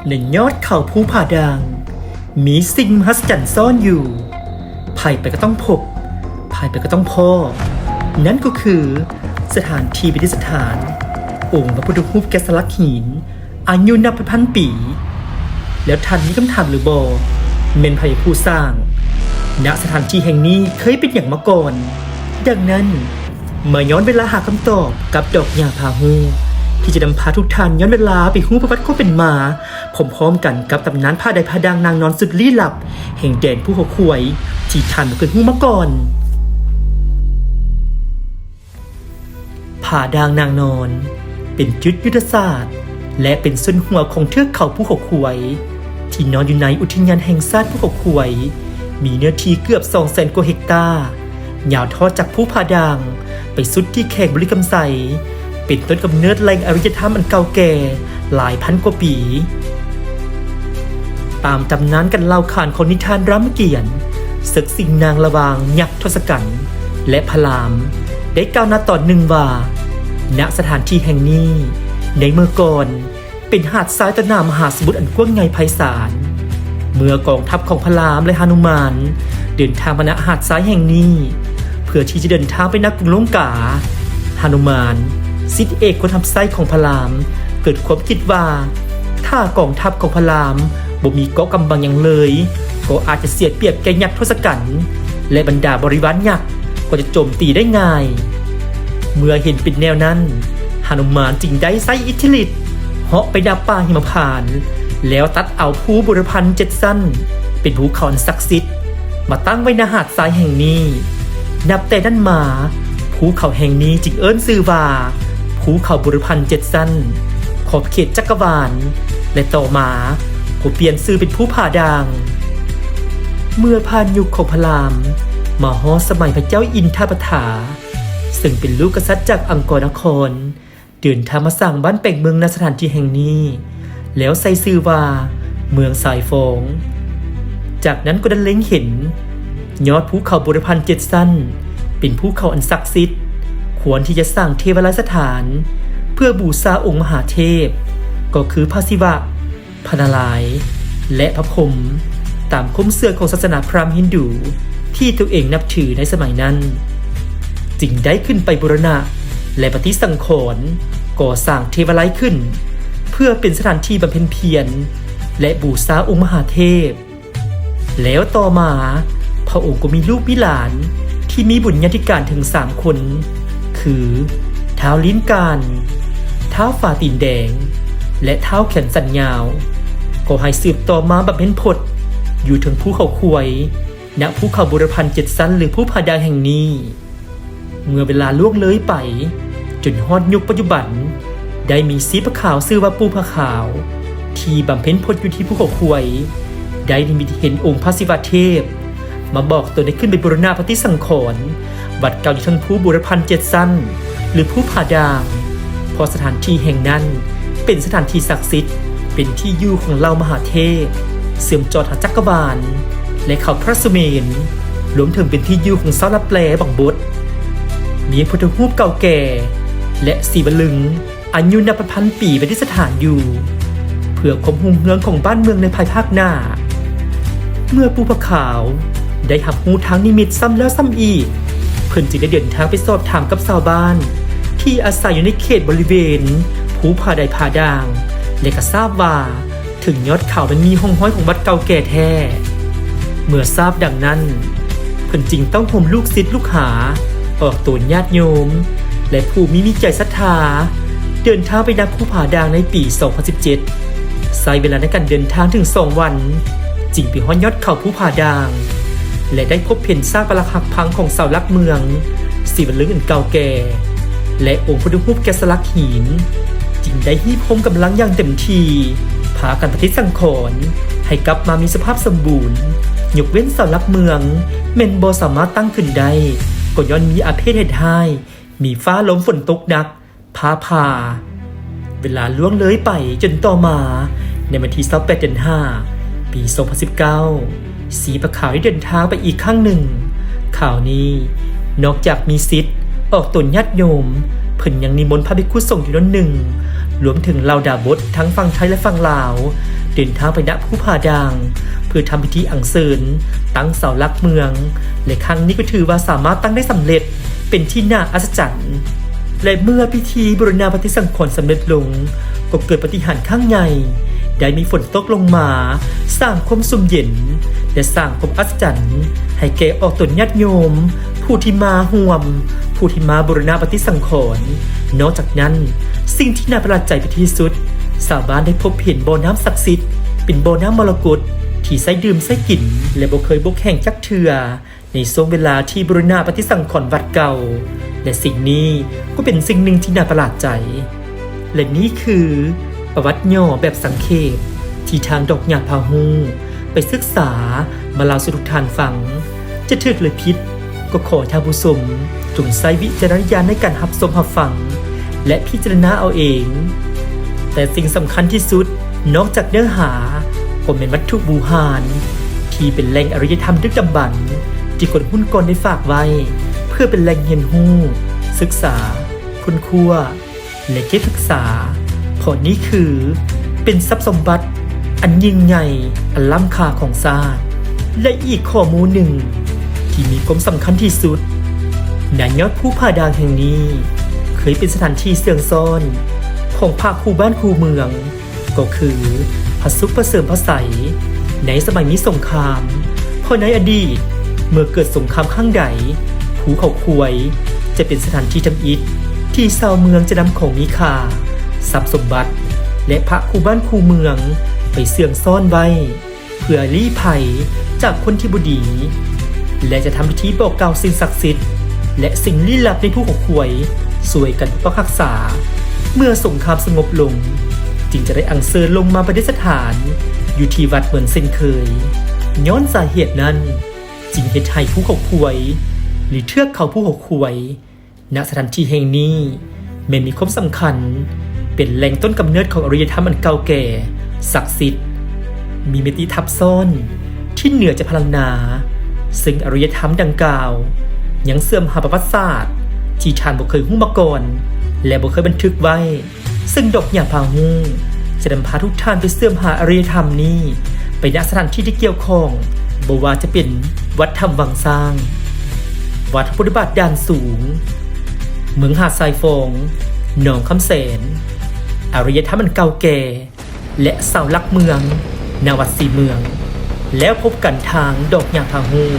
ໃນຍອດເຂົາພູຜາດ່າງ ມີສິ່ງມະຫັດສະຈັນຊ້ອນຢູ່. ໃຜໄປກໍຕ້ອງພົບ, ໃຜໄປກໍຕ້ອງພໍ້. ນັ້ນກໍຄືສະຖານທີ່ປະດິດສະຖານອົງພະພຸດທະຮູບແກະສະຫຼັກຫີນ ອາຍຸນັບພັນໆປີ. ແລ້ວທ່ານມີຄຳຖາມຫຼືບໍ່? ແມ່ນໃຜເປັນຜູ້ສ້າງ? ນະສະຖານທີ່ແຫ່ງນີ້ເຄີຍເປັນຫຍັງມາກ່ອນ? ດັ່ງນັ້ນ, ມາຍ້ອນເວລາຫາຄຳຕອບກັບດອກຫຍ້າພາຮູ້ ທີ່ຈະນຳພາທຸກທ່ານຍ້ອນເວລາໄປຮູ້ປະຫວັດຄວາມເປັນມາ ພ້ອມໆກັນກັບຕຳນານຜາໃດຜາດ່າງນາງນອນສຸດລີ້ລັບ ແຫ່ງແດນພູເຂົາຄວາຍ ທີ່ທ່ານບໍ່ເຄີຍຮູ້ມາກ່ອນ. ຜາດ່າງນາງນອນ ເປັນຈຸດຍຸດທະສາດ ແລະ ເປັນສ່ວນຫົວຂອງເທືອກເຂົາພູເຂົາຄວາຍ ທີ່ນອນຢູ່ໃນອຸທິຍານແຫ່ງຊາດພູເຂົາຄວາຍ ມີເນື້ອທີ່ເກືອບສອງແສນກວ່າເຮັກຕາ, ຍາວທອດຈາກພູຜາດ່າງໄປສຸດທີ່ແຂວງບໍລິຄຳໄຊ, ເປັນຕົ້ນກຳເນີດແຫຼ່ງອາລະຍະທຳອັນເກົ່າແກ່ຫຼາຍພັນກວ່າປີ. ຕາມຕຳນານການເລົ່າຂານຂອງນິທານລາມະກຽນ ເສິກຊິງນາງລະຫວ່າງຍັກທົດສະກັນ ແລະ ພະລາມ ໄດ້ກ່າວນາຕອນໜຶ່ງວ່າ ນະສະຖານທີ່ແຫ່ງນີ້ ໃນເມື່ອກ່ອນ ເປັນຫາດຊາຍຕໍ່ໜ້າມະຫາສະໝຸດອັນກວ້າງໃຫຍ່ໄພສານ. ເມື່ອກອງທັບຂອງພະລາມ ແລະ ຫະນຸມານ ເດີນທາງມານະຫາດຊາຍແຫ່ງນີ້ ເພື່ອທີ່ຈະເດີນທາງໄປນະກຸງລົງກາ, ຫະນຸມານ ສິດເອກຄົນຮັບໃຊ້ຂອງພະລາມ ເກີດຄວາມຄິດວ່າ ຖ້າກອງທັບຂອງພະລາມບໍ່ມີເກາະກຳບັງຫຍັງເລີຍ ກໍອາດຈະເສຍປຽບແກ່ຍັກທົດສະກັນ ແລະ ບັນດາບໍລິວານຍັກ ກໍຈະໂຈມຕີໄດ້ງ່າຍ. ເມື່ອເຫັນເປັນແນວນັ້ນ, ຫະນຸມານຈຶ່ງໄດ້ໃຊ້ອິດທິລິດ ເຫາະໄປນຳປ່າຫິມະພານ ແລ້ວຕັດເອົາພູບູລະພັນເຈັດຊັ້ນ ເປັນພູເຂົາອັນສັກສິດ ມາຕັ້ງໄວ້ນະຫາດຊາຍແຫ່ງນີ້. ນັບແຕ່ນັ້ນມາ, ພູເຂົາແຫ່ງນີ້ຈຶ່ງເອີ້ນຊື່ວ່າ ພູເຂົາບູລະພັນເຈັດຊັ້ນ ຂອບເຂດຈັກກະວານ ແລະ ຕໍ່ມາກໍປ່ຽນຊື່ເປັນພູຜາດ່າງ. ເມື່ອຜ່ານຍຸກຂອງພະລາມ ມາຮອດສະໄໝພະເຈົ້າອິນທະປະຖາ ເຊິ່ງເປັນລູກກະສັດຈາກອັງກໍນະຄອນ ເດີນທາງມາສ້າງບ້ານແປງເມືອງ ນະສະຖານທີ່ແຫ່ງນີ້ ແລ້ວໃສ່ຊື່ວ່າເມືອງຊາຍຟອງ. ຈາກນັ້ນກໍໄດ້ເລັງເຫັນຍອດພູເຂົາບູລະພັນເຈັດຊັ້ນ ເປັນພູເຂົາອັນສັກສິດ ຄວນທີ່ຈະສ້າງເທວາລາຍສະຖານ ເພື່ອບູຊາອົງມະຫາເທບ ກໍຄືພະສິວະ, ພະນາລາຍ ແລະ ພະພົມ ຕາມຄວາມເຊື່ອຂອງສາສະໜາພຣາມຮິນດູທີ່ຕົວເອງນັບຖືໃນສະໄໝນັ້ນ, ຈຶ່ງໄດ້ຂຶ້ນໄປບູລະນະ ແລະ ປະຕິສັງຂອນ ກໍ່ສ້າງເທວາໄລຂຶ້ນ ເພື່ອເປັນສະຖານທີ່ບຳເພັນພຽນ ແລະ ບູຊາອົງມະຫາເທບ. ແລ້ວຕໍ່ມາ ພະອົງກໍມີລູກມີຫຼານທີ່ມີບຸນຍາທິການເຖິງສາມຄົນ ຄື ທ້າວລີ້ນການ, ທ້າວຝາຕີນແດງ ແລະ ທ້າວແຂນສັນຍາວ ກໍໃຫ້ສືບຕໍ່ມາບຳເພັນພົດຢູ່ເທິງພູເຂົາຄວາຍ ນະພູເຂົາບູລະພັນເຈັດຊັ້ນ ຫຼື ພູຜາດ່າງແຫ່ງນີ້. ເມື່ອເວລາລ່ວງເລີຍໄປ ຈົນຮອດຍຸກປັດຈຸບັນ, ໄດ້ມີຊີປະຂາວຊື່ວ່າປູ່ຜາຂາວ ທີ່ບຳເພັນພົດຢູ່ທີ່ພູເຂົາຄວາຍ ໄດ້ນິມິດເຫັນອົງພະສິວະເທບ ມາບອກຕົນໃຫ້ຂຶ້ນໄປບູລະນະປະຕິສັງຂອນວັດເກົ່າຢູ່ເທິງພູບູລະພັນເຈັດຊັ້ນ ຫຼື ພູຜາດ່າງ, ເພາະສະຖານທີ່ແຫ່ງນັ້ນເປັນສະຖານທີ່ສັກສິດ, ເປັນທີ່ຢູ່ຂອງເຫຼົ່າມະຫາເທບ, ເຊື່ອມຕໍ່ຫາຈັກກະວານ ແລະ ເຂົາພະສຸເມນ, ລວມເຖິງເປັນທີ່ຢູ່ຂອງຊາວລັບແລບັງບົດ. ມີພຸດທະຮູບເກົ່າແກ່ ແລະ ສີວະລຶງ ອາຍຸນັບພັນໆປີປະດິດສະຖານຢູ່ ເພື່ອຄວາມຮຸ່ງເຮືອງຂອງບ້ານເມືອງໃນພາຍພາກໜ້າ. ເມື່ອປູ່ຜາຂາວໄດ້ຮັບຮູ້ທາງນິມິດຊ້ຳແລ້ວຊ້ຳອີກ, ເພິ່ນຈຶ່ງໄດ້ເດີນທາງໄປສອບຖາມກັບຊາວບ້ານທີ່ອາໄສຢູ່ໃນເຂດບໍລິເວນພູຜາໃດຜາດ່າງ ແລະ ກໍຊາບວ່າ ເທິງຍອດເຂົາແມ່ນມີຮ່ອງຮອຍຂອງວັດເກົ່າແກ່ແທ້. ເມື່ອຊາບດັ່ງນັ້ນ, ເພິ່ນຈຶ່ງຕ້ອງໂຮມລູກສິດລູກຫາ, ອອກຕົນຍາດໂຍມ ແລະ ຜູ້ມີມີໃຈສັດທາ ເດີນທາງໄປນຳພູຜາດ່າງໃນປີສອງພັນສິບເຈັດ. ໃຊ້ເວລາໃນການເດີນທາງເຖິງສອງວັນ ຈຶ່ງໄປຮອດຍອດເຂົາພູຜາດ່າງ ແລະ ໄດ້ພົບເຫັນຊາກປະຫຼັກຫັກພັງຂອງເສົາຫຼັກເມືອງສີວະລຶງອັນເກົ່າແກ່ ແລະ ອົງພຸດທະຮູບແກະສະຫຼັກຫີນ, ຈຶ່ງໄດ້ຮີບໂຮມກຳລັງຢ່າງເຕັມທີ່, ພາກັນປະຕິດສັງຂອນໃຫ້ກັບມາມີສະພາບສົມບູນ, ຍົກເວັ້ນເສົາຫຼັກເມືອງແມ່ນບໍ່ສາມາດຕັ້ງຂຶ້ນໄດ້, ກໍຍ້ອນມີອາເພດເຮັດຮ້າຍ, ມີຟ້າລົມຝົນຕົກໜັກ, ຟ້າຜ່າ. ເວລາລ່ວງເລີຍໄປຈົນຕໍ່ມາ, ໃນວັນທີຊາວແປດ ເດືອນຫ້າ ປີສອງພັນສິບເກົ້າ, ສີຜາຂາວໄດ້ເດີນທາງໄປອີກຄັ້ງໜຶ່ງ. ຄາວນີ້, ນອກຈາກມີສິດອອກຕົນຍາດໂຍມ, ເພິ່ນຍັງນິມົນພະພິກຂຸສົງຈຳນວນໜຶ່ງ ລວມເຖິງເຫຼົ່າດາບົດທັງຝັ່ງໄທ ແລະ ຝັ່ງລາວ ເດີນທາງໄປນະພູຜາດ່າງ ເພື່ອທຳພິທີອັນເຊີນຕັ້ງເສົາຫຼັກເມືອງ ແລະ ຄັ້ງນີ້ກໍຖືວ່າສາມາດຕັ້ງໄດ້ສຳເລັດ ເປັນທີ່ໜ້າອັດສະຈັນ. ແລະ ເມື່ອພິທີບູລະນະປະຕິສັງຂອນສຳເລັດລົງ ກໍເກີດປາຕິຫານຄັ້ງໃຫຍ່ ໄດ້ມີຝົນຕົກລົງມາ ສ້າງຄວາມຊຸ່ມເຢັນ ແລະ ສ້າງຄວາມອັດສະຈັນໃຫ້ແກ່ອອກຕົນຍາດໂຍມ ຜູ້ທີ່ມາຮ່ວມ, ຜູ້ທີ່ມາບູລະນະປະຕິສັງຂອນ. ນອກຈາກນັ້ນ, ສິ່ງທີ່ໜ້າປະຫຼາດໃຈໄປທີ່ສຸດ, ຊາວບ້ານໄດ້ພົບເຫັນບໍ່ນ້ຳສັກສິດ ເປັນບໍ່ນ້ຳມໍລະກົດ ທີ່ໃຊ້ດື່ມໃຊ້ກິນ ແລະ ບໍ່ເຄີຍບົກແຫ້ງຈັກເທື່ອ ໃນຊ່ວງເວລາທີ່ບູລະນະປະຕິສັງຂອນວັດເກົ່າ ແລະ ສິ່ງນີ້ກໍເປັນສິ່ງໜຶ່ງທີ່ໜ້າປະຫຼາດໃຈ. ແລະ ນີ້ຄືປະຫວັດຫຍໍ້ແບບສັງເຂບ ທີ່ທາງດອກຫຍ້າພາຮູ້ໄປສຶກສາມາເລົ່າສູ່ທຸກທ່ານຟັງ. ຈະຖືກຫຼືຜິດ ກໍຂໍທ່ານຜູ້ຊົມຈົ່ງໃຊ້ວິຈາລະນະຍານໃນການຮັບຊົມຮັບຟັງ ແລະ ພິຈາລະນາເອົາເອງ. ແຕ່ສິ່ງສຳຄັນທີ່ສຸດ ນອກຈາກເນື້ອຫາ ກໍແມ່ນວັດຖຸບູຮານ ທີ່ເປັນແຫຼ່ງອາລະຍະທຳດຶກດຳບັນ ທີ່ຄົນຮຸ່ນກ່ອນໄດ້ຝາກໄວ້ ເພື່ອເປັນແຫຼ່ງຮຽນຮູ້, ສຶກສາ, ຄົ້ນຄວ້າ ແລະ ເກັບຮັກສາ, ເພາະນີ້ຄືເປັນຊັບສົມບັດອັນຍິ່ງໃຫຍ່ ອັນລ້ຳຄ່າຂອງຊາດ. ແລະ ອີກຂໍ້ມູນໜຶ່ງທີ່ມີຄວາມສຳຄັນທີ່ສຸດ, ນະຍອດພູຜາດ່າງແຫ່ງນີ້ ເຄີຍເປັນສະຖານທີ່ເຊື່ອງຊ້ອນຂອງພະຄູ່ບ້ານຄູ່ເມືອງ ກໍຄືພະສຸກ ພະເສີມ ພະໄຊ ໃນສະໄໝມີສົງຄາມ. ເພາະໃນອະດີດ ເມື່ອເກີດສົງຄາມຄັ້ງໃດ, ພູເຂົາຄວາຍຈະເປັນສະຖານທີ່ທຳອິດ ທີ່ຊາວເມືອງຈະນຳຂອງມີຄ່າ, ຊັບສົມບັດ ແລະ ພະຄູ່ບ້ານຄູ່ເມືອງໄປເຊື່ອງຊ້ອນໄວ້ ເພື່ອລີ້ໄພຈາກຄົນທີ່ບໍ່ດີ ແລະ ຈະທຳພິທີບອກກ່າວສິ່ງສັກສິດ ແລະ ສິ່ງລີ້ລັບໃນພູເຂົາຄວາຍ ຊ່ວຍກັນປົກປັກຮັກສາ. ເມື່ອສົງຄາມສະຫງົບລົງ ຈຶ່ງຈະໄດ້ອັນເຊີນລົງມາປະດິດສະຖານຢູ່ທີ່ວັດເໝືອນເຊັ່ນເຄີຍ. ຍ້ອນສາເຫດນັ້ນ ຈຶ່ງເຮັດໃຫ້ພູເຂົາຄວາຍ ຫຼື ເທືອກເຂົາພູເຂົາຄວາຍ ນະສະຖານທີ່ແຫ່ງນີ້ ແມ່ນມີຄວາມສຳຄັນ ເປັນແຫຼ່ງຕົ້ນກຳເນີດຂອງອາລະຍະທຳອັນເກົ່າແກ່, ສັກສິດ, ມີມິຕິທັບຊ້ອນ ທີ່ເໜືອຈາກພັນລະນາ, ເຊິ່ງອາລະຍະທຳດັ່ງກ່າວ ຍັງເຊື່ອມຫາປະຫວັດສາດທີ່ທ່ານບໍ່ເຄີຍຮູ້ມາກ່ອນ ແລະ ບໍ່ເຄີຍບັນທຶກໄວ້. ເຊິ່ງດອກຫຍ້າພາຮູ້ຈະນຳພາທຸກທ່ານໄປເຊື່ອມຫາອາລະຍະທຳນີ້ ໄປນະສະຖານທີ່ທີ່ກ່ຽວຂ້ອງ, ບໍ່ວ່າຈະເປັນວັດຖ້ຳວັງຊ້າງ, ວັດພະພຸດທະບາດດ່ານສູງ, ເມືອງຫາດຊາຍຟອງ, ໜອງຄຳແສນ, ອາລະຍະທຳອັນເກົ່າແກ່ ແລະ ເສົາຫຼັກເມືອງ ນະວັດສີເມືອງ. ແລ້ວພົບກັນທາງດອກຫຍ້າພາຮູ້.